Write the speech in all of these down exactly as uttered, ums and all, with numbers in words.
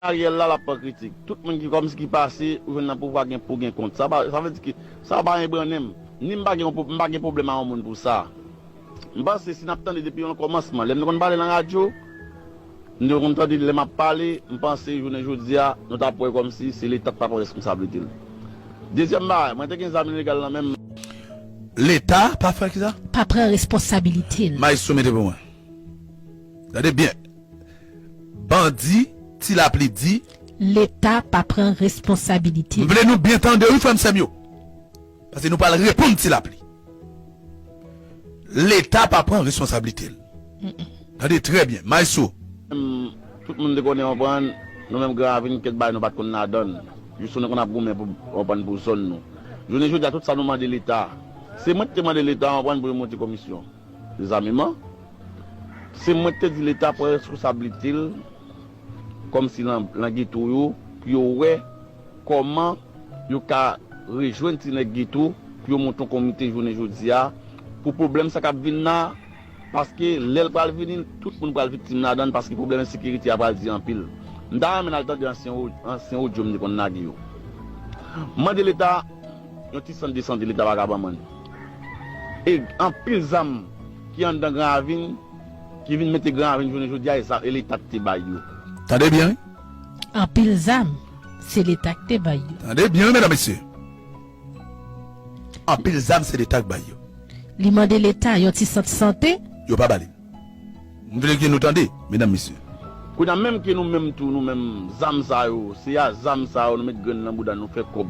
Ariel la, l ap pran kritik. Tout moun ki kòmsi ki pase, ou jwenn nan pouvwa gen pou gen kont. Sa pa, sa vle di ke sa pa enbrannen m. Ni m pa gen yon pwo-, m pa gen pwoblèm a yon moun pou sa. M panse si n ap tande depi nan kòmansman, lè m te konn pale nan radyo, m te konn tande lè m ap pale, m panse jounen jodi a, nou t ap wè kòmsi se Leta k pa pran responsablite l. Dezyèm bagay, mwen te gen zam ilegal nan men m. Leta pa fè kisa? Pa pran responsabilite l. Maestro mete pou mwen. Gade byen. Bandi, Ti Lapli di. Leta pa pran responsabilite l. M vle nou byen tande wi, frè m, sè m yo. Paske nou pral reponn Ti Lapli. Leta pa pran responsablite l. Tande trè byen. Maestro. Tout moun te konnen, konprann, nou menm Gran Ravin, kèk bagay nou pa t konn ladan l. Jis nou konn ap goumen pou, konprann, pou zòn nou. Jounen jodi a, tout sa nou mande Leta. Se mwen ki te mande Leta, konprann, pou yo monte komisyon dezameman. Se mwen ki te di Leta pran responsablite l kòmsi nan, nan geto yo, pou yo wè kòman yo ka rejwenn ti nèg geto, pou yo monte yon komite jounen jodi a, pou pwoblèm sa k ap vin la, paske lè l pral vini, tout moun pral viktim ladan l, paske pwoblèm ensekirite a pral di anpil. M ta renmen n al tande ansyen o-, ansyen odyo m te konn lage yo. M mande Leta yon ti sant de sante, Leta pa ka ban mwen. E anpil zam ki anndan Gran Ravin, ki vin mete Gran Ravin jounen jodi a, e sa, e Leta ki te bay yo. Tande byen, wi. Anpil zam, se Leta ki te bay yo. Tande byen, wi, medam, mesye. Anpil zam, se Leta ki bay yo. Li mande Leta yon ti sant sante. Yo pa ba li. M vle ke nou tande, medam, mesye. Kounye a, menm ke nou menm tou, nou menm, zam sa yo, se a zam sa yo nou met grenn nan bouda nou, fè kòb.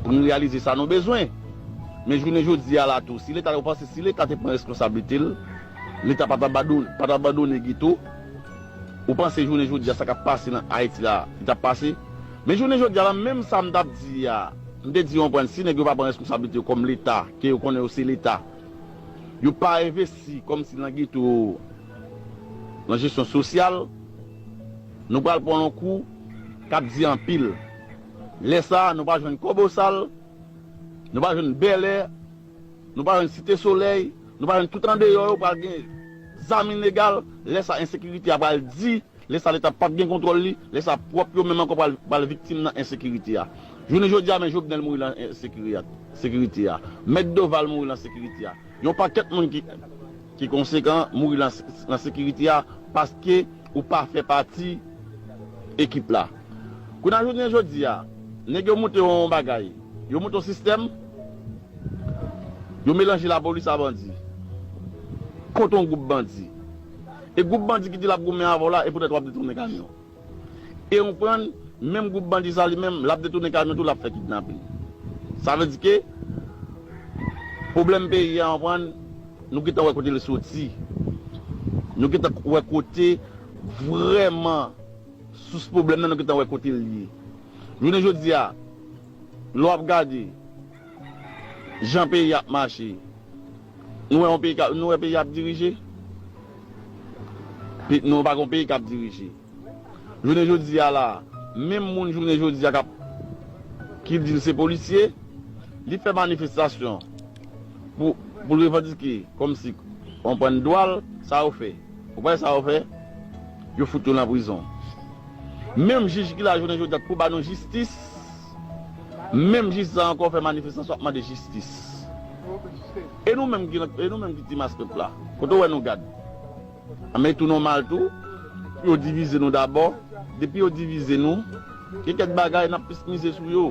Pou nou reyalize sa nou bezwen. Men jounen jodi a la tou, si Leta, ou panse si Leta te pran responsablite l, Leta pa t abandone, pa t abandone geto, ou panse jounen jodi a sa k ap pase nan Ayiti la, li t ap pase? Men jounen jodi a la, menm sa m t ap di a, m te di, konprann, si nèg yo pa pran responsablite yo kòm Leta, ke yo konnen yo se Leta, yo pa envesti kòmsi nan geto yo, nan jesyon sosyal, nou pral pran yon kou k ap di anpil. Lè sa a, nou pa jwenn Kòbosal, nou pa jwenn Bèlè, nou pa jwenn Site Solèy, nou pa jwenn tout andeyò yo pral gen zam ilegal. Lè sa a, ensekirite a pral di. Lè sa a, Leta p ap gen kontwòl li. Lè sa a, pwòp yo menm ankò pral, pral viktim nan ensekirite a. Jounen jodi a, men Jovenel mouri nan ensekirite a. Mèt Doval mouri nan sekirite a. Yon pakèt moun ki, ki konsekan mouri nan, nan sekirite a paske ou pa fè pati ekip la. Kounye a, jounen jodi a, nèg yo monte yon bagay, yo monte yon sistèm, yo melanje lapolis a bandi kont yon gwoup bandi. E gwoup bandi ki di l ap goumen avè w la, e poutèt w ap detounen kamyon. E w konprann, menm gwoup bandi sa li menm, l ap detounen kamyon tou, l ap fè kidnaping. Sa vle di ke pwoblèm peyi a, w konprann, nou gentan wè kote l soti. Nou gentan wè kote vrèman sous pwoblèm nan, nou gentan wè kote l ye. Jounen jodi a, lè w ap gade jan peyi a ap mache, nou wè yon peyi ka, nou wè peyi a ap dirije? Pe-, nou pa gen yon peyi k ap dirije. Jounen jodi a la, menm moun jounen jodi a k ap, ki di l se polisye, li fè manifestasyon pou, pou l revandike kòmsi, w konprann, dwa l, sa yo fè. Ou pa wè sa yo fè? Yo fout yo nan prizon. Menm jij ki la jounen jodi a pou ba nou jistis, menm jij sa ankò fè manifestasyon ap mande jistis. E nou menm ki, e nou menm ki ti mas pèp la, kote w wè nou gad? Men tou nòmal tou, yo divize nou dabò. Depi yo divize nou, gen kèk bagay n ap plis mize sou yo.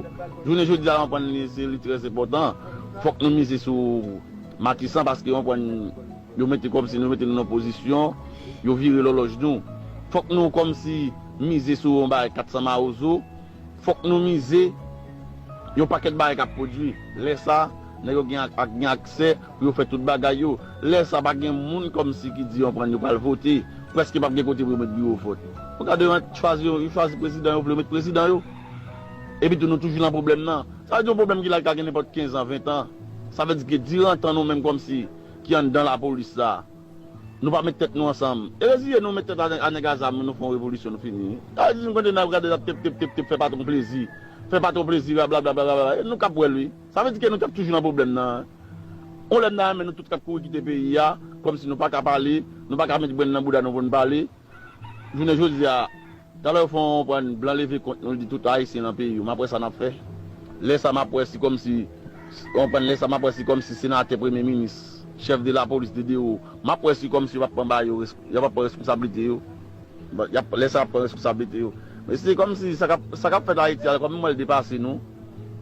Jounen jodi a, w konprann, li, se, li trè enpòtan. Fòk nou mize sou Matisan paske, w konprann, yo mete kòmsi nou mete nou nan pozisyon, yo vire lòlòj nou. Fòk nou kòmsi mize sou yon bagay kat san Mawozo. Fòk nou mize yon pakèt bagay k ap pwodui. Lè sa, nèg yo gen ak, ak, gen aksè pou yo fè tout bagay yo. Lè sa, pa gen moun kòmsi ki di, w konprann, yo pral vote. Prèske p ap gen kote pou yo met biwo vòt. Ou gade, yo chwazi, yo chwazi prezidan yo vle, yo met prezidan yo. Epi tou, nou toujou nan pwoblèm nan. Sa vle di yon pwoblèm ki la, ki ka gen nenpòt kenz an, ven an. Sa vle di ke diran tan nou menm kòmsi ki anndan lapolis la, nou pa met tèt nou ansanm. E reziye nou met tèt a, a nèg a zam, nou fè yon revolisyon, nou fini. Sa vle di nou kontinye ap gade, ap tep, tep, tep, tep, fè patwon plezi. Fè patwon plezi, blablabla. E nou k ap wè l, wi. Sa vle di ke nou t ap toujou nan pwoblèm nan. Yon lè m ta renmen nou tout k ap kouri kite peyi a, kòmsi nou pa ka pale, nou pa ka met brenn nan bouda nou pou n pale. Jounen jodi a, Talè yo fè yon pran blan leve kont nou, li di tout Ayisyen nan peyi yo. M ap wè sa n ap fè. Lè sa m ap wè si kòmsi, w konprann, lè sa m ap wè si kòmsi senatè, premye minis, chèf de lapolis, de de o, m ap wè si kòmsi y ap pran ba yo, y ap pran responsablite yo. Bon, y ap, lè sa y ap pran responsablite yo. Men se kòmsi sa k ap, sa k ap fèt Ayiti a, kòm m wè l depase nou.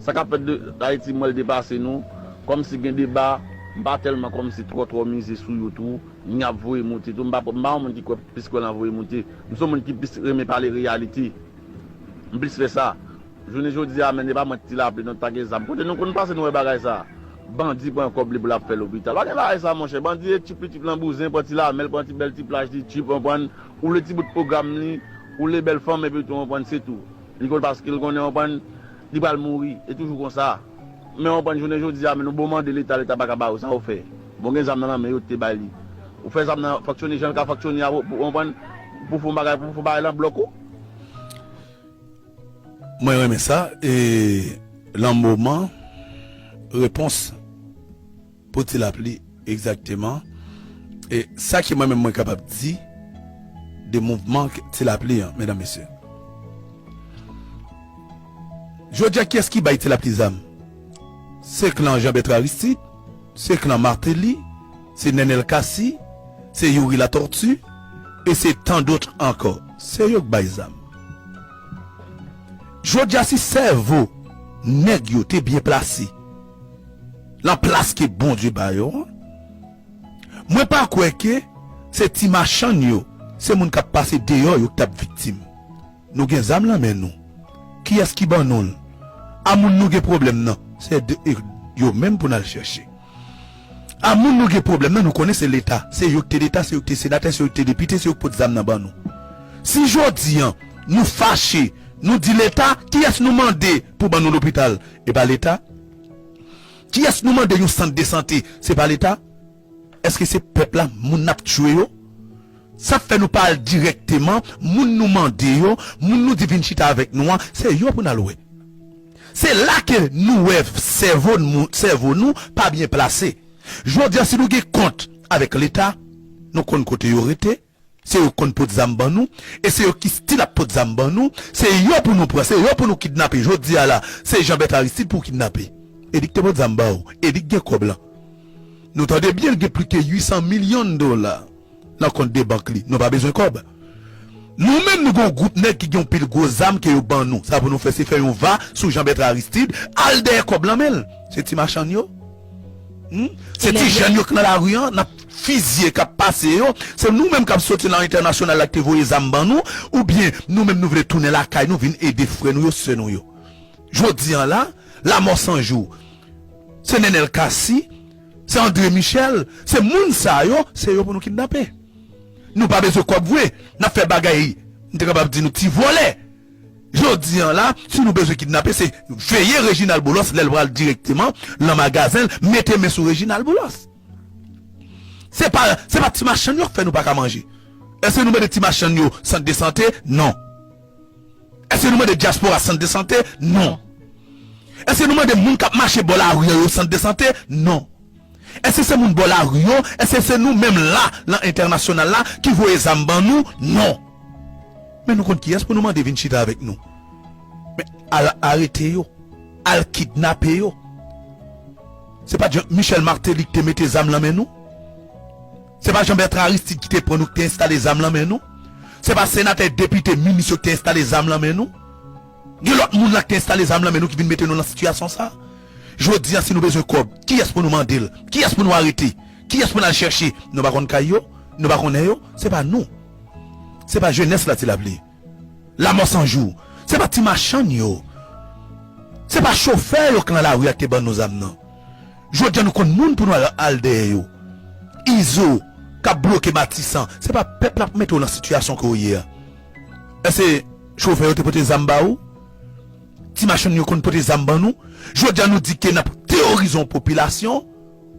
Sa k ap fèt de Ayiti, m wè l depase nou. Kòmsi gen deba, m pa tèlman kòmsi twò twò mize sou yo tou. Ni ap voye moute tou. M pa, m pa yon moun ki kwè plis kwè nan voye moute. M se yon moun ki plis renmen pale reyalite. M plis fè sa. Jounen jodi a, men, e pa mwen ki Ti Lapli, nou t ak zam. Kote nou konn pase, nou wè bagay sa. Bandi pran kòb li pou l ap fè lopital. Pa gen bagay sa, monchè. Bandi e tchip li, tchip lan bouzen, pran ti lamè l, pran ti bèl ti plaj li, tchip, w konprann. Ou le ti bout pwogram li, ou le bèl fanm, epi tou, w konprann, se tou. Li konn paske l konnen, w konprann, li pral mouri. E toujou konsa. Men w konprann, jounen jodi a, men nou bon mande Leta, Leta pa ka ba ou sa ou fè. Bon, gen zam nan lanmen yo te bay li. Ou fè zam nan fonksyone jan l ka fonksyone a, pou, pou, w konprann, pou fè yon bagay, pou fè yon bagay lan blòk ou. Mwen renmen sa, e lan moman, repons pou Ti Lapli, egzakteman. E sa ki mwen menm mwen kapab di de mouvman Ti Lapli an, medam, mesye. Jodi a, kiyès ki bay Ti Lapli zam? Se klan Jean Bertrand Aristide, se klan Martelly, se Nenel Cassy, se Youri Latortue, e se tant d'autres ankò. Se yo k bay zam. Jodi a, si sèvo nèg yo te byen plase, lan plas ke Bondye ba yo an, mwen pa kwè ke se ti machann yo, se moun k ap pase deyò yo k t ap viktim. Nou gen zam lan men nou. Kiyès ki ban nou l? A moun nou gen pwoblèm nan, se de, e, yo menm pou n al chèche. A moun nou gen pwoblèm nan, nou konnen se Leta. Se yo ki te Leta, se yo ki te senatè, se yo ki te depite, se yo ki pot zam nan ban nou. Si jodi an, nou fache, nou di Leta, kiyès nou mande pou ban nou lopital? E pa Leta? Kiyès nou mande yon sant de sante? Se pa Leta? Èske se pèp la, moun n ap tchwe yo? Sa fè nou pa al dirèkteman, moun nou mande yo, moun nou di vin chita avèk nou an, se yo pou n al wè. Se la ke nou wè sèvo nou, sèvo nou pa byen plase. Jodi a, si nou gen kont avèk Leta, nou konn kote yo rete, se yo konn pot zam ban nou, e se yo ki still ap pot zam ban nou, se yo pou nou pran, se yo pou nou kidnape. Jodi a la, se Jean Bertrand Aristide pou w kidnape. E li ki te pot zam ba ou, e li ki gen kòb lan. Nou tande byen, l gen plis ke uit san milyon dola nan kont de bank li. Nou pa bezwen kòb. Nou menm, nou gen yon gwoup nèg ki gen yon pil gwo zam ke yo ban nou. Sa pou nou fè, se fè yon va sou Jean Bertrand Aristide, al dèyè kòb lan men l. Se ti machann yo. Hmm? Se ti jèn yo k nan lari an, n ap fizye, k ap pase yo. Se nou menm k ap soti nan entènasyonal la ki te voye zam ban nou, oubyen nou menm nou vle tounen lakay nou, vin ede frè nou yo, sè nou yo. Jodi an la, Lamò San Jou, se Nenel Cassy, se André Michel, se moun sa yo, se yo pou nou kidnape. Nou pa bezwen kòb vre, n ap fè bagay, m te kapab di nou ti vòlè. Jodi an la, si nou bezwen kidnape, se veye Reginald Boulos lè l pral dirèkteman lan magazen l, mete men sou Reginald Boulos. Se pa, se pa ti machann yo k fè nou pa ka manje. Èske nou mande ti machann yo sant de sante? Non. Èske nou mande dyaspora sant de sante? Non. Èske nou mande moun k ap mache bò lari an yo sant de sante? Non. Èske se moun bò lari yo? Èske se nou menm la, lan entènasyonal la, ki voye zam ban nou? Non. Men nou konn kiyès pou nou mande vin chita avèk nou. Men al arete yo, al kidnape yo. Se pa t Jean, Michel Martelly ki te mete zam lan men nou? Se pa Jean Bertrand Aristide ki te pran nou, ki te enstale zam lan men nou? Se pa senatè, depite, minis yo ki te enstale zam lan men nou? Gen lòt moun la ki te enstale zam lan men nou ki vin mete nou lan sitiyasyon sa? Jodi a, si nou bezwen kòb, kiyès pou nou mande l? Kiyès pou nou arete? Kiyès pou n al chèche? Nou pa konn kay yo? Nou pa konnen yo? Se pa nou. Se pa jenès la Ti Lapli. Lamò San Jou. Se pa ti machann yo. Se pa chofè yo k lan lari a ki te ban nou zam nan. Jodi a nou konn moun pou nou al, al dèyè yo. Izo, k ap bloke Matisan. Se pa pèp la pou mete w lan sitiyasyon ke w ye a. Èske chofè yo te pote zam ba ou? Ti machann yo konn pote zam ban nou? Jodi a nou di ke n ap teworize yon popilasyon,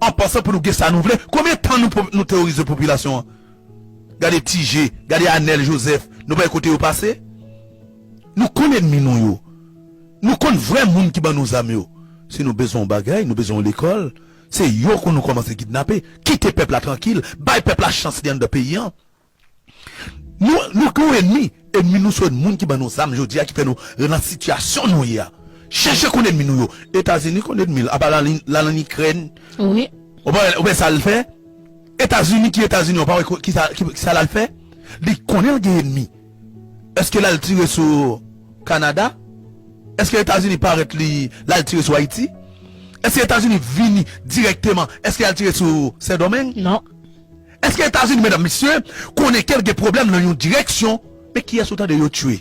an pansan pou nou gen sa nou vle. Konbyen tan nou, nou teworize popilasyon an? Gade Ti Je, gade Anèl Jozèf, nou pa wè kote yo pase? Nou konn ènmi nou yo. Nou konn vrè moun ki ban nou zam yo. Si nou bezwen yon bagay, nou bezwen yon lekòl, se yo pou nou kòmanse kidnape. Kite pèp la trankil, bay pèp la chans li anndan peyi an. Nou, nou gen yon enmi. Enmi nou se moun ki ban nou zam jodi a, ki fè nou nan sitiyasyon nou ye a. Chèche konn enmi nou yo. Etazini konn enmi l, apa l al, l al an Ikrèn. Wi. Ou pa wè, ou wè sa l fè? Etazini ki Etazini, ou pa wè ko- ki sa, ki, ki sa l al fè? Li konnen l gen enmi. Èske l al tire sou Kanada? Èske Etazini parèt li, l al tire sou Ayiti? Èske Etazini vini dirèkteman? Èske l al tire sou Sendomeng? Non. Èske Etazini, medam, mesye, konnen ke l gen pwoblèm nan yon direksyon? Men kiyès ou tande yo tchwe?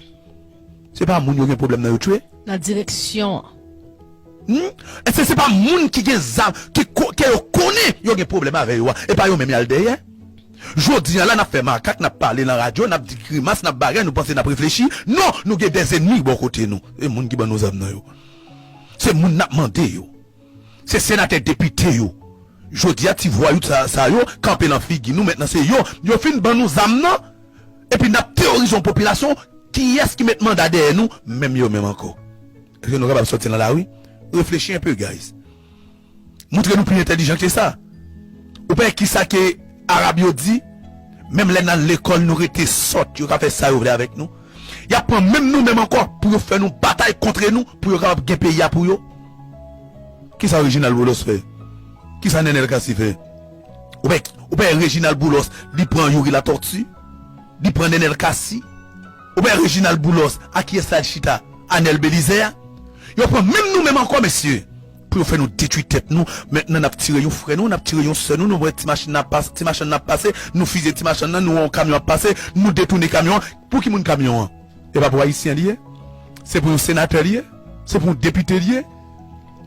Se pa moun yo gen pwoblèm nan yo tchwe? Nan direksyon an. Hmm? Èske se pa moun ki gen zam, ki ko- ke yo konnen yo gen pwoblèm avè yo a? E pa yo menm y al dèyè? Jodi a la, n ap fè makak, n ap pale nan radyo, n ap di grimas, n ap bagay, nou panse n ap reflechi. Non, nou gen dèz enmi bò kote nou. E moun ki ban nou zam nan yo. Se moun n ap mande yo. Se senatè, depite yo. Jodi a, ti vwayou sa, sa yo kanpe nan figi nou. Mentnan se yo. Yo fin ban nou zam nan. Epi n ap teworize yon popilasyon. Kiyès ki met manda dèyè nou? Menm yo menm ankò. Èske nou kapab sòti nan lari? Reflechi enpe, guys. Montre nou pi entèlijan ke sa. Ou pa wè kisa ke Arab yo di? Menm lè n al lekòl, nou rete sòt, yo ka fè sa yo vle avèk nou. Y ap pran menm nou menm ankò pou yo fè nou batay kontre nou, pou yo kapab gen peyi a pou yo. Kisa Reginald Boulos fè? Kisa Nenel Cassy fè? Ou pa, ou pa wè Reginald Boulos, li pran Youri Latortue, li pran Nenel Cassy. Ou pa wè Reginald Boulos, a kiyès l al chita? Anel Belizaire. Yo pran menm nou menm ankò, mesye, pou yo fè nou detwi tèt nou. Mentnan, n ap tire yon frè nou, n ap tire yon sè nou, nou wè ti machin nan ap pase, ti machann nan ap pase, nou fizye ti machann nan, nou wè yon kamyon ap pase, nou detounen kamyon an. Pou ki moun kamyon an? E pa pou Ayisyen li ye? Se pou yon senatè li ye? Se pou yon depite li ye?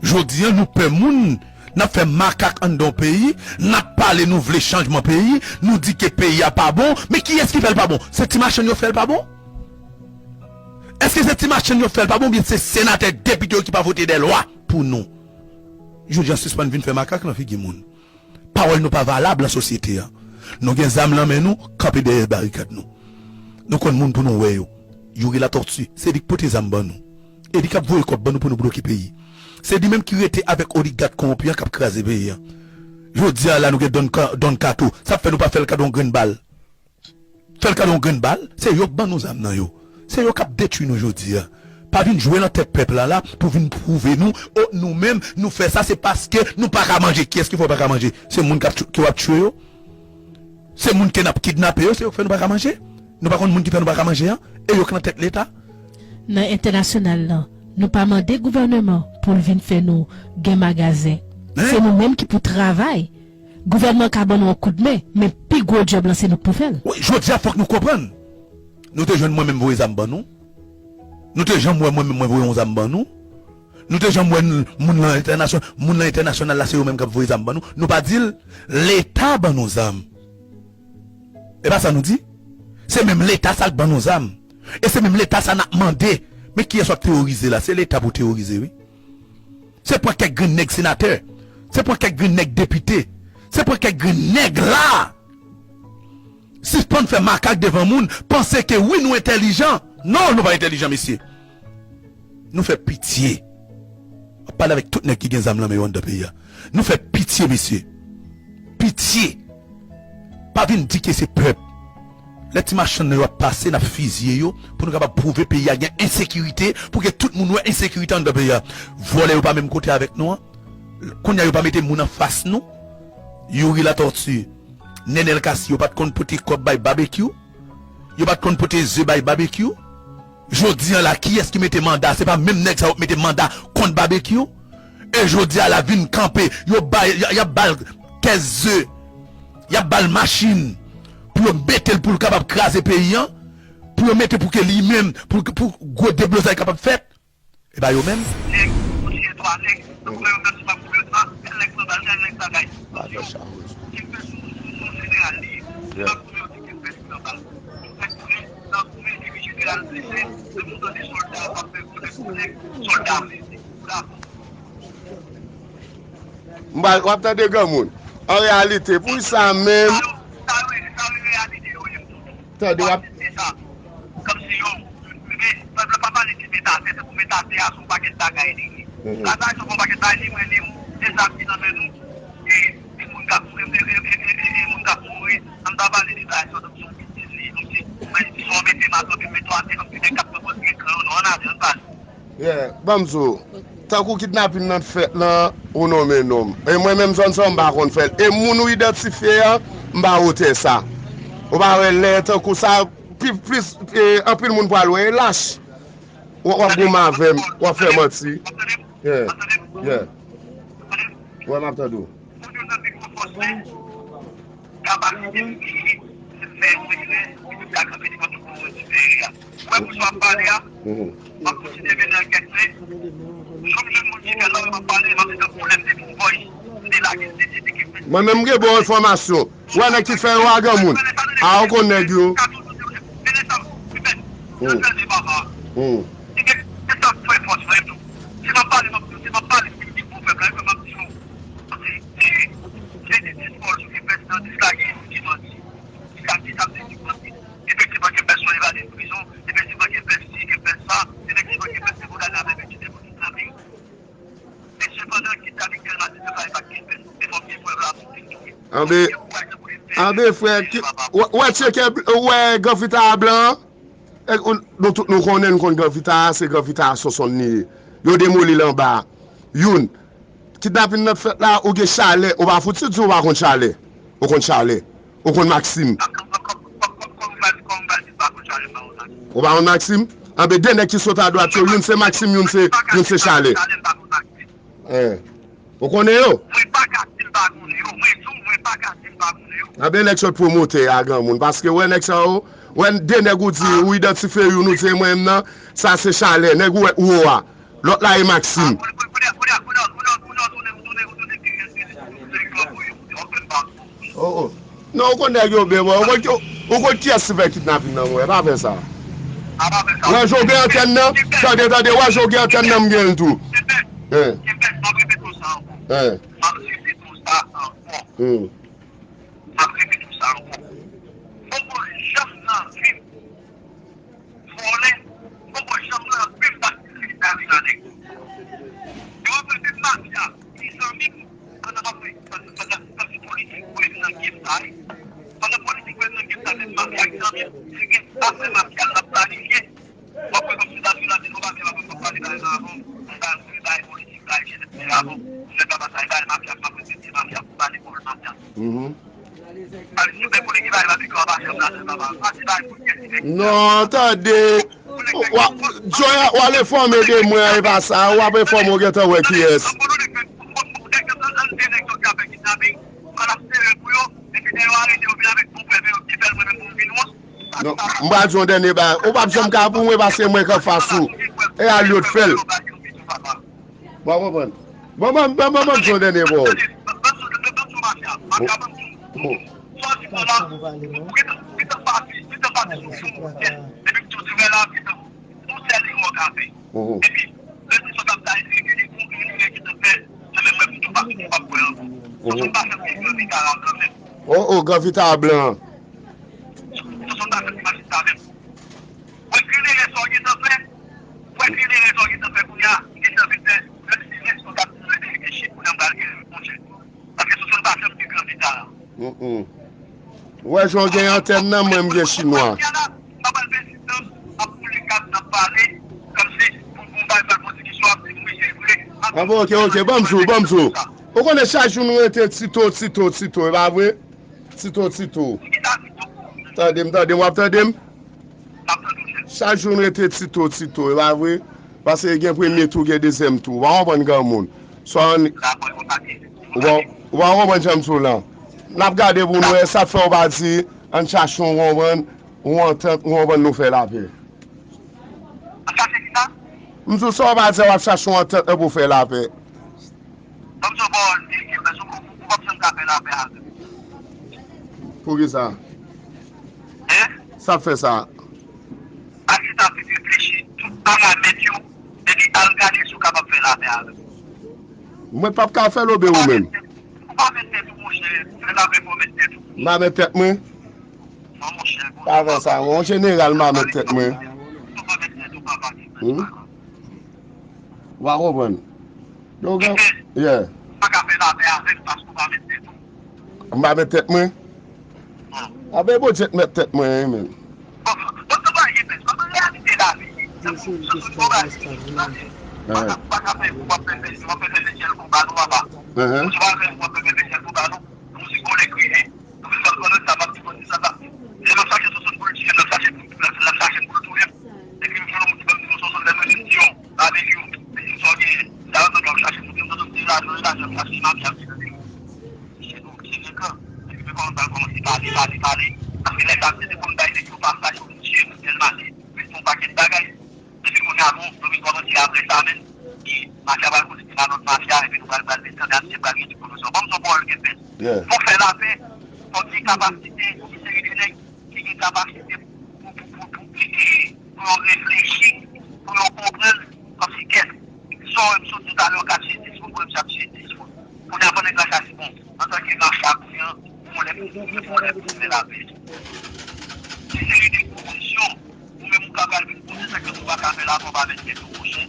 Jodi a, nou pè moun, n ap fè makak anndan yon peyi, n ap pale, nou vle chanjman peyi, nou di ke peyi a pa bon, men kiyès ki fè l pa bon? Se ti machann yo fè l pa bon? Èske se ti machann yo fè l pa bon, oubyen se senatè, depite yo ki pa vote dè lwa pou nou? Jodi a, sispann vin fè makak nan figi moun. Pawòl nou pa valab nan sosyete a. Nou gen zam nan men nou, kanpe dèyè barikad nou. Nou konn moun pou nou wè yo. Youri Latortue, se li k pote zam ban nou. E li k ap voye kòb ban nou pou nou bloke peyi. Se li menm ki rete avèk oligak kowonpi an k ap kraze peyi an. Jodi a la, nou gen Don Ka- Don Kato. Sa fè nou pa fè l kado yon grenn bal? Fè l kado yon grenn bal, se yo k ban nou zam nan yo. Se yo k ap detwi nou jodi a. Pa vin jwe nan tèt pèp la la pou vin pwouve nou, o, nou menm, nou fè sa, se paske nou pa ka manje. Kiyès ki fè w pa ka manje? Se moun k ap tch- ke w ap tchwe yo? Se moun ke n ap kidnape yo, se yo k fè nou pa ka manje? Nou pa konn moun ki fè nou pa ka manje an? E yo k nan tèt Leta? Nan entènasyonal lan, nou pa mande gouvèneman pou l vin fè nou gen magazen. Se nou menm ki pou travay. Gouvènman ka ban nou yon koudmen, men pi gwo djòb lan se nou k pou fè l. Wi, jodi a fòk nou konprann. Nou te jwenn mwen menm voye zam ban nou? Nou te janm wè mwen menm mwen voye yon zam ban nou? Nou te janm wè n- moun nan entènasyon- moun nan entènasyonal la se yo menm k ap voye zam ban nou? Nou pa di l, Leta ban nou zam. E pa sa nou di? Se menm Leta sa k ban nou zam. E se menm Leta sa n ap mande. Men kiyès w ap teworize la? Se Leta pou teworize, wi. Se pran kèk grenn nèg senatè. Se pran kèk grenn nèg depite. Se pran kèk grenn nèg la. Sispann fè makak devan moun, panse ke wi nou entèlijan. Non, nou pa entèlijan, mesye. Nou fè pitye. M ap pale avèk tout nèg ki gen zam nan men yo anndan peyi a. Nou fè pitye, mesye. Pitye. Pa vin di ke se pèp. Lè ti machann nan yo ap pase, n ap fizye yo, pou nou kapab pwouve peyi a gen ensekirite, pou ke tout moun wè ensekirite anndan peyi a. Vòlè yo pa menm kote avèk nou an. Kounye a yo pa mete moun anfas nou. Youri Latortue, Nenel Cassy, yo pa t konn pote kòb bay Babekyou. Yo pa t konn pote ze bay Babekyou. Jodi a la, kiyès ki mete manda? Se pa menm nèg sa yo k mete manda kont Babekyou? E jodi a la vin kanpe, yo bay, y, y ap ba l kès ze, y ap ba l machin pou yo mete l pou l kapab kraze peyi an, pou yo mete pou ke li menm, pou, pou gwo deblozay kapab fèt. E pa yo menm? Nèg, yon ti etwa nèg, nan koumen yo pèdi pa koumen sa, nèg pran bal, nèg bagay. Yo, ki fè sou, sou, sou jeneral li, pa koumen yo di ke pèdi pran bal. Yo fè koumen, nan koumen epi jeneral blese, se pou tande sòlda ap fè konnen pou nèg, sòlda blese. Bravo. M pral, w ap tande granmoun. An reyalite, pou sa menm. Sa yo, sa yo, sa yo reyalite yo ye. Tande, w ap. Kòmsi yo, men, pèp la pa pale de mete atè, tankou mete atè a se yon pakèt bagay li ye. Mhm. Sa, sa se yon pakèt bagay li, mwen, li, de zam ki nan men nou, e, e moun k ap, e, e moun k ap mouri, an ta pale de bagay sa, tankou se yon betiz li ye, kòmsi Mwen di, si w mete maton, pi mete atè, kòm pi de kat mwen poze gen kran yo, non, an avyon, an pale. Yeah, ban m di w, tankou kidnapin nan t fèt lan, ou nonmen non m. E mwen menm zòn sa yo, m pa konn fè l. E moun ou idantifye an, m pa wotè sa. Ou pa wè lè tankou sa, pi, plis, e, anpil moun pral wè, e lach. W, w ap goumen avè m, w ap fè manti. Yeah, yeah. Wè, m ap tande w. Pou youn nan pi gwo fòs mwen, kapasite m genyen, se fè yon retrè, epi m ka kanpe devan tout moun mwen di peri a. Ou wè pou sa w ap pale a, m ap kontinye mennen ankèt mwen. Jou m jwenn moun ki fè sa, m ap pale, m ap di tankou lè m te pou voice, m te lage, m te di, te gen mwen menm m gen bon enfòmasyon. Ou wè nèg ki fè yo a granmoun. A, ou konn nèg yo. Mennen sa, m fè, m fè di papa. Li gen sa fè fòs mwen tou. Si m ap pale, m ap, si m ap pale, si m di pou fè, m ap di yo. Paske, e, se de dis bòl sou ki fè nan dis la, gen youn ki manti. Ki sa, ki sa, se ki manti. Efektivman, gen pèsonn evade prizon. Efektivman, gen pèsonn, gen pèsonn sa. Efektivman, gen pèsonn pou gade avèk ekite pou kidnapin. Men sepandan, kidnapin tèlman se pa, e pa t gen pèsonn. E fò m gen prèv la pou m vin touye. Anben, anben, frè, ki, w, w wè tcheke, w wè granfita a blan an? E, ou, nou tout nou konnen, nou konn granfita a, se granfita a Sonsonn li ye. Yo demoli l anba a. Youn. Kidnapin nan t fèt la, ou gen Chalè, ou pa fouti di ou pa konn Chalè. Ou konn Chalè. Ou konn Maksim. Ou pa konn Maksim? Anben, de nèg ki sot adwat yo, youn se Maksim, youn se, youn se Chalè. Eh. Ou konnen yo? Mwen pa ka di m pa konnen yo. Mwen di w, mwen pa ka di m pa konnen yo. Anben, nèg sot pwomotè a granmoun. Paske wè nèg sa yo, wè de nèg ou di, ou idantifye youn, ou di e mwen menm nan, sa se Chalè, nèg ou wè ou a. Lòt la e Maksim. Oh, oh. Non, ou konn nèg yo byen, bò. Ou konn, ou konn kiyès ki fè kidnapin nan, mwen? Pa fè sa. Wè, jan w gen antèn nan, tande, tande, wè, jan w gen antèn nan, m gen l tou. Eh. Eh. Hmm. Vòlè, poko janm nan vi m bat leta nan nèg. Yo ap rele m mafya, ki zanmi m, pandan m ap fè, pandan, pandan, pandan politik wè m nan game sa, wi. Pandan politik wè m nan game sa, se mafya ki zanmi m, se gen afè mafya l ap planifye. W ap wè kòmsi sa sou la, se nou mafya, w ap pale bagay sa avan, m pa vle bay politik la, et cetera avan, m fè papa sa, e bay mafya, m ap respekte mafya, m pa dekouvri mafya. Mhm. Non, tande. W a, Joy, w al enfòme de mwen, e pa sa, w ap enfòme, w gentan wè kiyès. Non, m pral di yon dènye bagay. Ou p ap janm ka pou mwen, paske mwen k anfas ou. E al yo t fè l. Bon, konprann. Bon, bon, bon, bon, bon, di yon dènye pawòl. Bon. Mhm. Oh, oh, Gran Vita blan. Mwen kritike sa w gentan fè. Mwen kritike sa w gentan fè kounye a. M gentan vin fè. Menm si lè sa w t ap mete gen chif kounye a, m pral gen monchè. Paske sou sa w pa fè m gen Gran Vita la. Mm, mm. Ou wè jan w gen antèn nan, mwen m gen chinwa. M pa pral pèdi tan ap boule kat, n ap pale, kòmsi pou, pou m bay pral poze kesyon, ap di m wi, se vre. Anben, ok, ok, ban m di w, ban m di w. Ou konnen chak jou nou rete Tito, Tito, Tito, e pa vre? Tito, Tito. Tande m, tande m, w ap tande m? Chak jou n rete Tito, Tito, e pa vre? Paske gen premye tou, gen dezyèm tou. Ou pa konprann granmoun. Swa n, ou pa, ou pa konprann jan m di w lan. N ap gade pou n wè, sa k fè w pa di, ann chache yon, konprann, yon antant, ou konprann, nou fè lapè. M di w sa w pa di a, w ap chache yon antant pou fè lapè. Ban m di w pawòl, e, e, mèsi, ou, ou p ap janm ka fè lapè avè m. Poukisa? Hein? Sa fè sa? Al chita vin reflechi tout paramèt yo, epi al gade si w kapab fè lapè avè m. Mwen p ap ka fè l oubyen ou menm? Ou pa met tèt ou, monchè. Fè lapè fò w met tèt ou. M pa met tèt mwen? Non, monchè. Pa fè sa, yon jeneral m pa met tèt mwen. Ou pa met tèt ou, papa. Hmm? Ou pa konprann. Donk, yeah. Ou pa ka fè lapè avè m paske ou pa met tèt ou. M pa met tèt mwen? Non. Anben, Bondye k met tèt mwen, wi, menm. Bon, Mwen se l ki sou bagay sa, wi. Ou pa ka fè, ou pa fè fè, ou pa fè fè jèl pou ba nou, papa. Ou pa fè, ou pa fè fè jèl pou ba nou. Nou se vòlè kriye. Nou se vòlè vòlè sa, m ap di konn sa, sa. Se nan chache sou sou pou l tiye, nan chache pou, nan, nan chache pou l touye. Epi m jwenn yon moun ki ban m yon sou sou, lè mwen di yo, avèk yo. Epi m sò gen, sa yo, m ap chache pou m sou sou, se la, nou la, m chache, m ap chache. Misye tou, misye gen kan. Epi mwen kòmanse al kòmanse pale, pale, pale. Paske nèg la, se te pou m bay nèg yo pasaj pou m tiye, pou m tèl mate. Mwen fè yon pakèt bagay. Epi kounye a, nou, nou vin kòmanse apre sa menm. E mafya pral koze de nan lòt mafya, epi nou pral, pral met tande a misye pral gen tout pwofesyon. Ban m di w pawòl ke fè. Pou fè lapè, fòk gen kapasite, pou gen seri de nèg ki gen kapasite pou, pou, pou, pou, e, e, pou yo reflechi, pou yo konprann, kòmsi kèt, sa w wè m sot di talè, w ka tiye dis moun, pou m ap tiye dis moun. Kounye a, fò nèg la chase bon. Antanke mafya kounye a, pou mwen lè pou, pou mwen lè pou fè lapè. Gen seri de pwofesyon, ou menm ou ka pral vin poze sa ke nou pa ka fè la, fò w pa met tèt ou, monchè.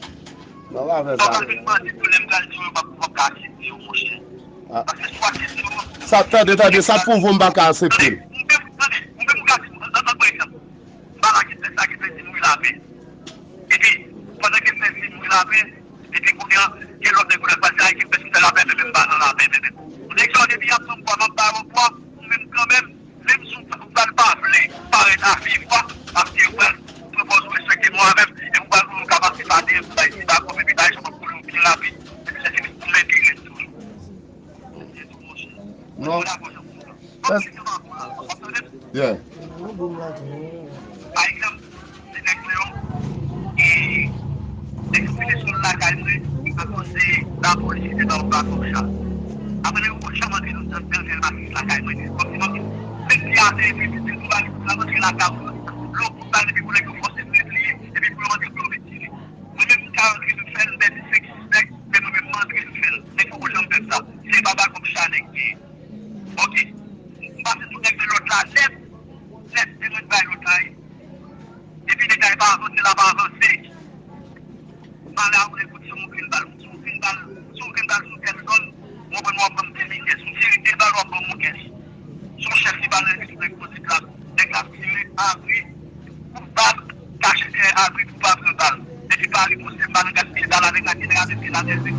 Fò w pa vin mande pwoblèm, pral di w yo p ap, w p ap ka aksepte yo, monchè. Paske si w aksepte yo, sa, tande, tande, sa pwouve w m pa ka aksepte l. Ou menm, tande, ou menm ou ka di, an, an, an, pa egzanp, m pa la ki fè sa, ki fè di mouri lapè. Epi, pandan ke m fè di mouri lapè, epi kounye a, gen lòt nèg ou la pral di, a, ki fè si fè lapè, men, men m pa nan lapè, men, men. Nèg sa yo depi y ap ban m pwa, m ap ba yo pwa, ou menm kanmenm, menm si w pral pa vle parèt a viv pwa, paske ou pral pran pòz ou respekte mò avè m, epi ou pral pou nou ka pase pa dèyè, pou bay ti bakòp, epi bay sa w ap koule w byen rapid, epi lè se vin pou m enterese toujou. Non. Yeah. Pa egzanp, se nèg mwen yo, e, nèg yo fini sou lakay mwen, akoz de lapolis ki te ba yo bakòp sa. Apre nèg yo pa t janm antre nan, nan, nan lakay mwen, kòmsi m ap di, menm si ate epi di tou bal, la rantre lakay ou, lè w kout bal epi pou nèg yo fòse m repliye, epi pou yo antre pou yo vin tire. Mwen menm, m ka antre m fè l, m pèdi senk sis nèg, men mwen menm, m antre m fè l. Nèg yo pa t janm fè m sa. Se pa bakòp sa nèg genyen. Ok. M pase sou nèg de lòt la nèt. Nèt, se mwen k bay lòt la, wi. Depi nèg la pa avanse, l ap avanse. Malè a woule kout, si w grenn bal, si w grenn bal, si w grenn bal sou tèl zòn, w konprann, w ap ban m de mil kès. Yon seri de bal, w ap ban m yon kès. Si yon chèf li pale, li sou nèg kote la, nèg la ap tire, abri, pou pa kache dèyè abri, pou pa pran bal. Depi pa riposte, m pa nan gaspiye bal avèk la, nèg la mete la dèyè.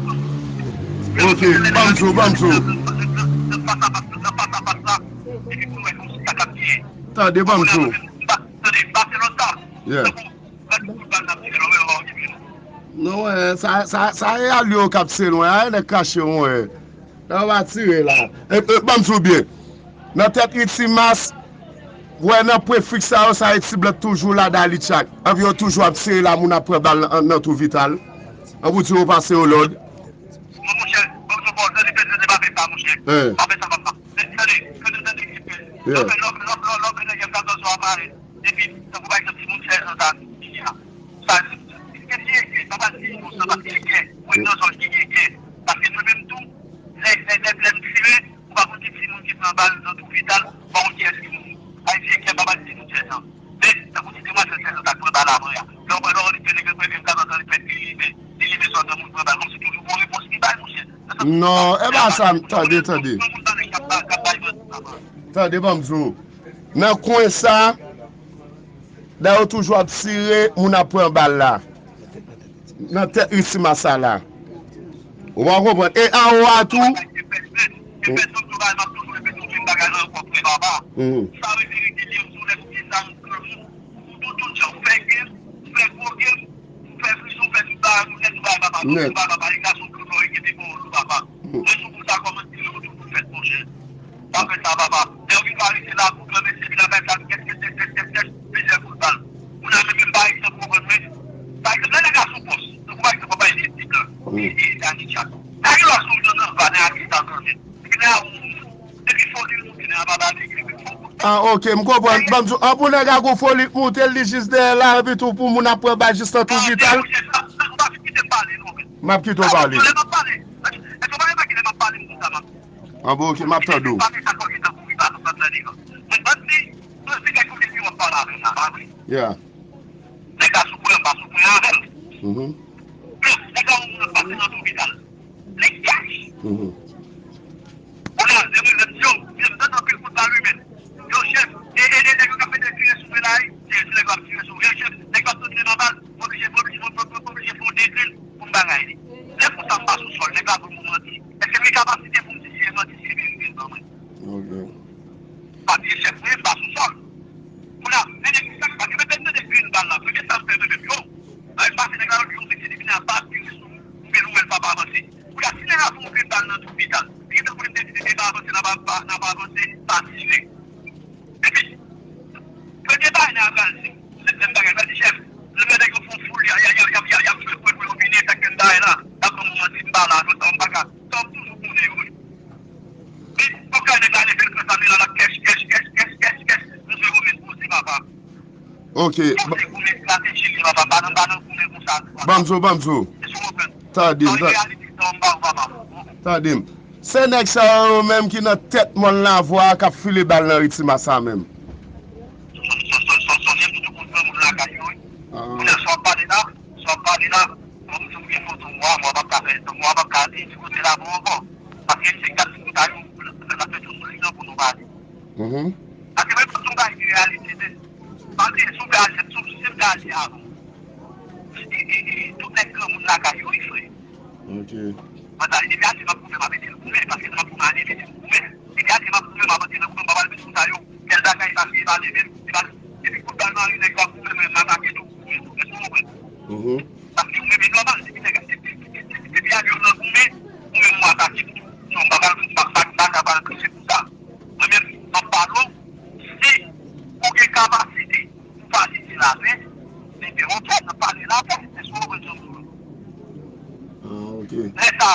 Ok, ban m di w, ban m di w. Nan fas a fas, nan fas a fas la, epi pou nou wè konsi sa k ap genyen. Tande, ban m di w. Tande, pase lòt sa. Yeah. Non, wè, sa, sa, sa e alye yo k ap tire lwen, a, nèg kache, wè. Nan w a tire la. E, e, ban m di w byen. Nan tèt Itimas, wè nan prefiks sa yo, sa e ti blan toujou la dali tchak. Anpi yo toujou ap tire la, moun ap pran bal nan, nan twou Vital. An pou di yo pase yo lòd. Mon, monchè, ban m di w pawòl, tande, tande, tande, pa fè sa, monchè. Pa fè sa, papa. Tande, tande, tande, tande, tande. Yeah. Lòk, lòk, lòk, lòk, lòk, nèg yo ka pran sou aparèy. Epi, tankou pa egzanp, timoun sèz an sa ki vini a. Sa, gen ti egè, sa pa di inosan, paske egè, ou ret nan zòn ki egè. Paske nou menm tou, lè, lè, lè, lè m tire, ou pa konn ki timoun ki pran bal nan twou Vital, ou pa konn kiyès ki mouri. Ayiti egè, pa ba timoun sèz an. Men, tankou ti demwazèl sèz an sa k pran bal apre a. Lè w pran, lè w ret fè nèg yo premye katòz an, li fè, li limen, li limen zòn nan moun pran bal. Kòmsi toujou gon repons li bay, monchè. Non, e pa sa, tande, tande. Tande, ban m di w. Nan kwen sa, lè yo toujou ap tire, moun ap pran bal la. Nan tèt Itimas sa la. Ou pa konprann. E anwo a tou. Mhm. Nèt. Mwen sou kou sa kòmanse yo tou pou fèt monchè. Pa fè sa papa. Lè yo vin pa rete la pou pran mesye vin avèk zam kèt kèt kèt kèt kèt kèt plizyè kout bal. Moun nan menm menm pa egzanp ou konprann mwen. Pa egzanp lè nèg la sou pòs. Tankou pa egzanp papa e di blan. E e Dani Tchak. Nèg la sou nan nan va nan atis la nan men. Epi nèg la ou depi foli l moute nèg la pa ba nèg li fò. Ah, ok, m konprann. Ban m di w, an pou nèg la gon foli k moute l, li jis dèyè la, epi tou pou moun ap pran bal jis nan twou Vital. M ap kite w pale. An bon, ok, m ap tande w. Yeah. Mhm. Lè m pase nèg la, yo di yon sèk se depi nan pa tire sou ou, ou vin ou wè l p ap avanse. Kounye a, si nèg la fè yon grenn bal nan twou pita, li gentan konnen m te di depi l pa avanse, n ap pa, n ap avanse, pa tire. Epi, premye bagay nèg la pral di, se menm bagay, l pral di, chèf, lè nèg yo fè yon foul, y a, y a, y a, y a, y a, y ap jwe pou yo domine, sa k gen bagay la, l ap ban m manti, m pa la, nou sa, m pa ka, sa, w ap toujou konnen yo. Men, fòk nèg la leve l pran sa, men la, l ap kèch, kèch, kèch, kèch, kèch, kèch, nou jwe gwo men poze, papa. Ok. Poze gwo men estrateji li, papa, m pa nan, m pa nan gwo men konsa, papa. Banm di w, banm di w. Èske w konprann? Tande m, Sa, tande. Reyalite sa, m ba w, papa. Tande m. Se nèg sa yo menm ki nan tèt mòn Lavwa a k ap file bal nan ri Timasa menm. Sonje m toujou konn granmoun lakay yo, wi. Ah. Kounye a, sa w ap pale la, sa w ap pale la, mwen m toujou gen foto mwa, mwa p ap ka fè, mwa p ap ka di, di kote la bon ankò. Paske se kat sou kouta yo, l ap fè tou sou li nan pou nou pale. Mhm. Paske mwen, m ap di yon bagay ki reyalite, men. Pa bliye, si w gaje, si w, si w gaje avan. E, e, e, tout nèg granmoun lakay yo, wi, frè. Ok. Mwen ta, depi ase m ap goumen, m ap ede l goumen, paske m ap goumen, ap ede l goumen. Depi ase m ap goumen, m ap ede l goumen, m pa pral met sou sa yo. Kèl bagay, paske e pa leve l, e pa, epi kout bal mare nèg yo ap goumen, mwen, m atake tou, goumen tou. Èske w konprann? Mhm. Paske ou menm, e nòmal, depi nèg, depi, depi, depi, depi alyòm nan goumen, ou menm ou atake l tou. So, m pa pral, m pa, m pa, m pa ka pral plis pou sa. Mwen menm, m ap pale w, si ou gen kapasite pou pale de lapè, men, men, ok, n ap pale lapè, èske w konprann sa m di w la? Ah, ok. Lè sa,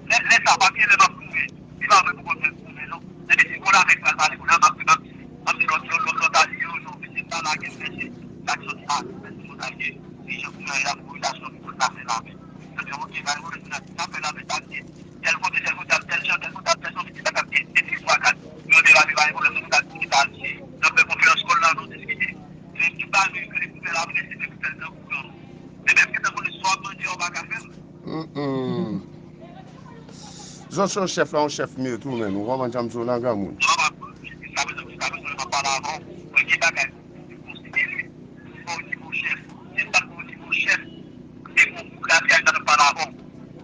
lè, lè sa, pa gen lè m ap goumen. Se pa mwen pou konn mwen goumen, non. Depi si Golavèk pral pale kounye a, m ap, m ap di, m ap di lòt, lòt, lòt, lòt alye yo, yo vini m pa lage m, mèsi. Sa k sòti a, mèsi, mèsi, mèsi. Dirijan kounye a, y ap voye sa sou nou pou n ta fè lapè. Yo di, ok, bay voye, n ap fè lapè, sa k di, tèl kote, tèl kote, tèl jan, tèl kote, tèl jan, pitit la k ap gen, de, twa, kat. Yo di, pa gen pwoblèm, nou ta di, n ap fè konferans kòl la, nou diskite. Men tout bagay nou regle pou fè lapè, se pou fè l nan kouran. Men menm ke tankou listwa ap mande, yo pa ka fè l. Mm, mm. Zòt se yon chèf la, yon chèf mye tou, menm. Ou konprann sa m di w lan, granmoun? Non, m ap, jiskaprezan, jiskaprezan, m ap pale avè w. Premye bagay, ou konsidere, o nivo chèf. Si m pa t o nivo chèf, se pou grafyaj la, m ap pale avè w.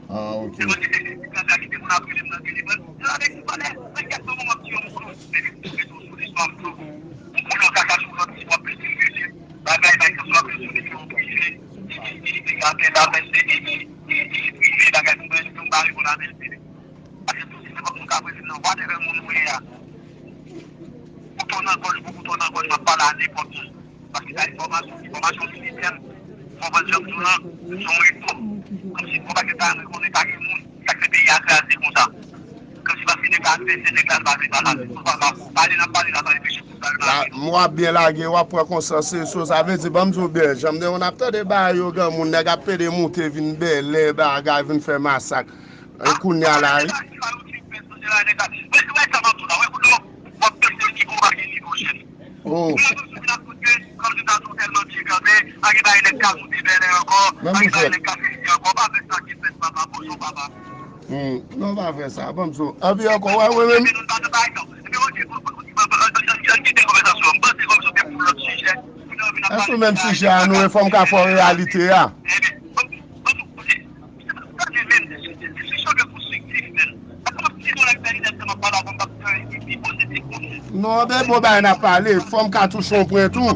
Ah, ok. Se konn se, se, se grafyaj ki te konn ap rele m nan telefòn. Se la, nèg, m pale, mwen, kèk moman, m ap di yo, m konnen, men li tou rezo sou listwa, m di yo, m konnen w ka kache w lòt, si w ap pete rele. Bagay, pa egzanp, si w ap rele sou nimewo prive, e, e, e, e, apèl, apèl, e, e, e, e, e, prive, bagay, pou mwen, m pa reponn apèl prive. Paske tou, se nenpòt moun k ap rele m nan, whatever moun ou ye a. Kouto nan gòj, pou kouto nan gòj, m ap pale a nenpòt moun. Paske sa enfòmasyon, enfòmasyon militè, w konprann jan m di w lan, se yon repo. Kòmsi, bon, paske sa, m rekonnen pa gen moun, sa k fè peyi a kraze konsa. Kòmsi paske nèg la advèsè, nèg la, l pa vle pale avè m. Pale, n ap pale la, pa reflechi pou pale. La, m w ap byen lage, w ap pran konsyans, se so, sa vle di, ban m di w byen, jan m te konn ap tande bagay yo, granmoun, nèg ap pede moute, vin bèlè, bagay, vin fè masak. E kounye a la, wi. Oh. Menm ou fè. Hmm, non, pa fè sa. Ban m di w. Anpi ankò, wè, wè, menm. Èske menm sijè a nou, e fò m ka fè w reyalite a? Non, men bon bagay n ap pale, fò m ka touche yon pwen tou.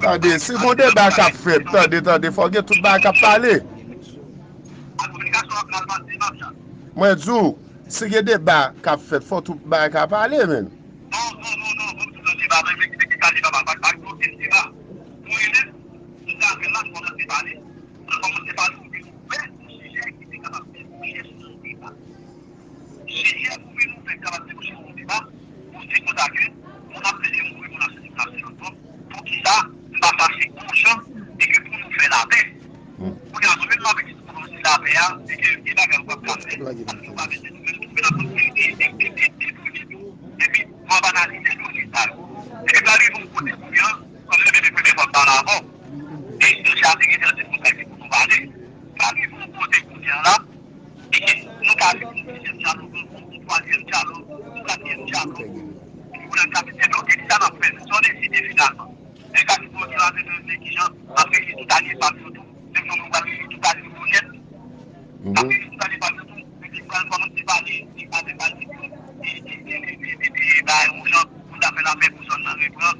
Tande, si gon deba k ap fèt, tande, tande, fò gen tout bagay k ap pale. Mwen di w, si gen deba k ap fèt, fò tout bagay ka pale, menm. Non, non, non, non, ban m di w nan deba, ban m eksplike sa deba, pa, pa, pa gen okenn deba. Mwen menm, m t avè l la, m kòmanse pale. M kòmanse pale, ou te ouvè yon sijè ki te kapab debouche sou yon deba. Sijè pou vin ouvè kapab debouche sou yon deba, pou di konsa ke moun ap plede mouri, moun ap sezi, moun ap sezi ankò. Poukisa m pa fache bon jan e ke pou nou fè lapè? Kounye a, nou menm nou ap egziste pou nou di lapè a, e ke gen bagay ou p ap ka fè, paske nou pa mete nou menm tou, men n ap konn de, de, de, de, de done tou. Epi, nou ap analize done sa yo. Epi, nou arive yon kote kounye a, kòm nou menm e premye fwa m pale avè w, e deja te gentan di nou sa ki pou nou pale. Nou arive yon kote kounye a la, e ke nou ka viv yon dezyèm dyalòg, yon, yon, yon twazyèm dyalòg, yon katriyèm dyalòg. Epi, kounye a, n ka vin debloke kisa n ap fè, sa nou deside finalman. Nèg la di, bon, ok, la, men, men, men, kijan, m ap reyini tout alye pa m yo tou, menm jan nou pral reyini tout alye nou yo nèt. M ap reyini tout alye pa m yo tou, epi m pral kòmanse pale, e, avèk alye yo, e, e, bagay yon jan, pou n ta fè lapè pou zòn nan reprann,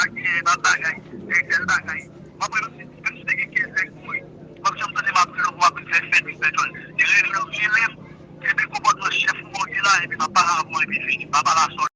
ka genyen nan bagay, e tèl bagay. M ap rele menm si te gen kenz nèg mouri. M ap janm tande m ap rele w pou m ap vin fè fèt, vin fè djòl. Li rele w, rele m, ebyen konpòtman chèf ou an gen la, epi m ap pale avè w, epi fini. M pa pale a sòl.